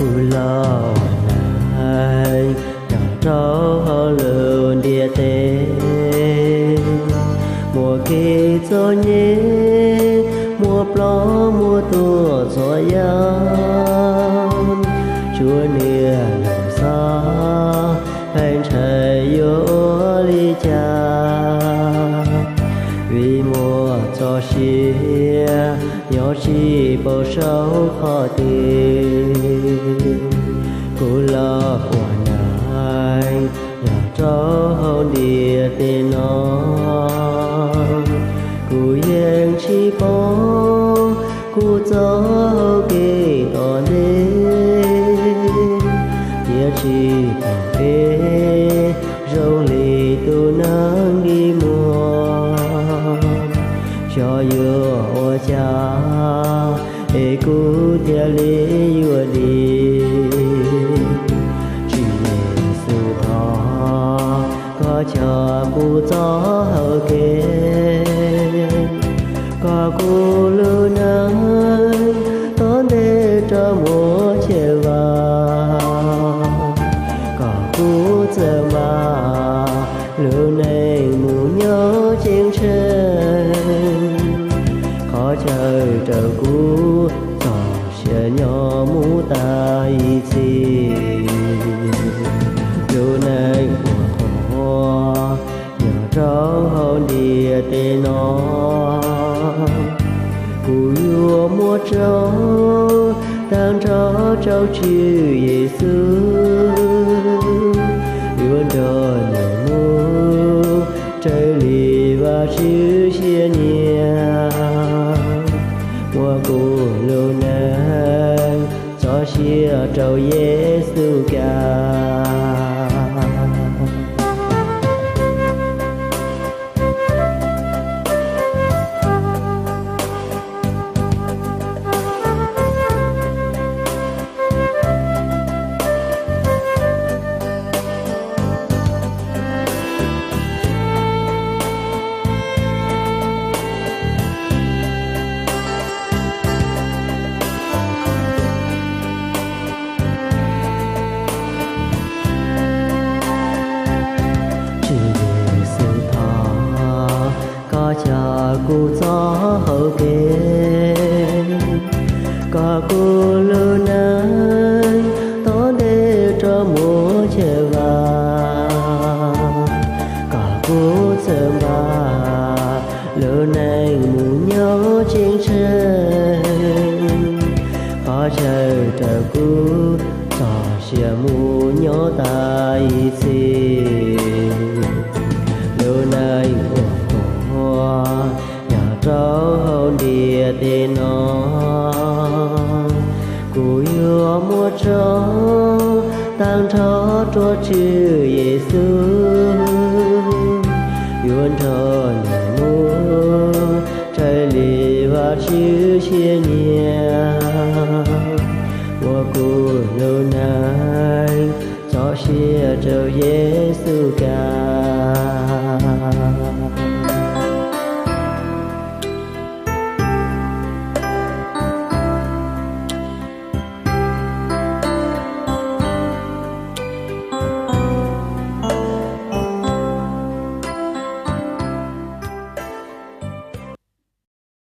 Kuv los ua neeg nyob rau hauv lub ntiaj teb, muaj kev txom nyem, muaj ploj muaj tuag txhua yam, tsuas niaj hnub xav, pheej ntshai yuav ua li cas, vim muaj txoj sia nyob tsis paub saum qhov twg. Kuv los ua neeg nyob rau hauv ntiaj teb no, kuv yeej tsis paub kuv txoj hau kev tom ntej, thiab tsis paub kev zoo li tus neeg dig muag. Xyov yuav ua cas es kuv thiaj li yuav dim. Tswv Yexus, thov koj coj kuv txoj hau kev, kom kuv lub neej tom ntej rov muaj ceg vaj, kom kuv txawm npaj lub neej mus nyob ceeb tsheej. Thov caw rau kuv txoj sia nyob mus tas ib txhis. Lub neej uas qhuav nyob rau hauv ntiaj teb no, kuv yuav muab tso tag nrho rau Tswv Yexus, yuav nrog nws mus raws li Vajtswv siab nyiam. Muab kuv lub neej tso siab rau Yexus kawg. Tswv Yexus, thov koj coj kuv txoj hau kev, kom kuv lub neej tom ntej rov muaj ceg vaj, kom kuv txawm npaj lub neej mus nyob ceeb tsheej. Thov caw rau kuv txoj sia mus nyob tas ib txhis. Lub neej uas qhuav nyob rau hauv ntiaj teb no, kuv yuav muab tso tag nrho rau Tswv Yexus, yuav nrog nws mus raws li Vajtswv siab nyiam. Muab kuv lub neej tso siab rau Yexus kawg.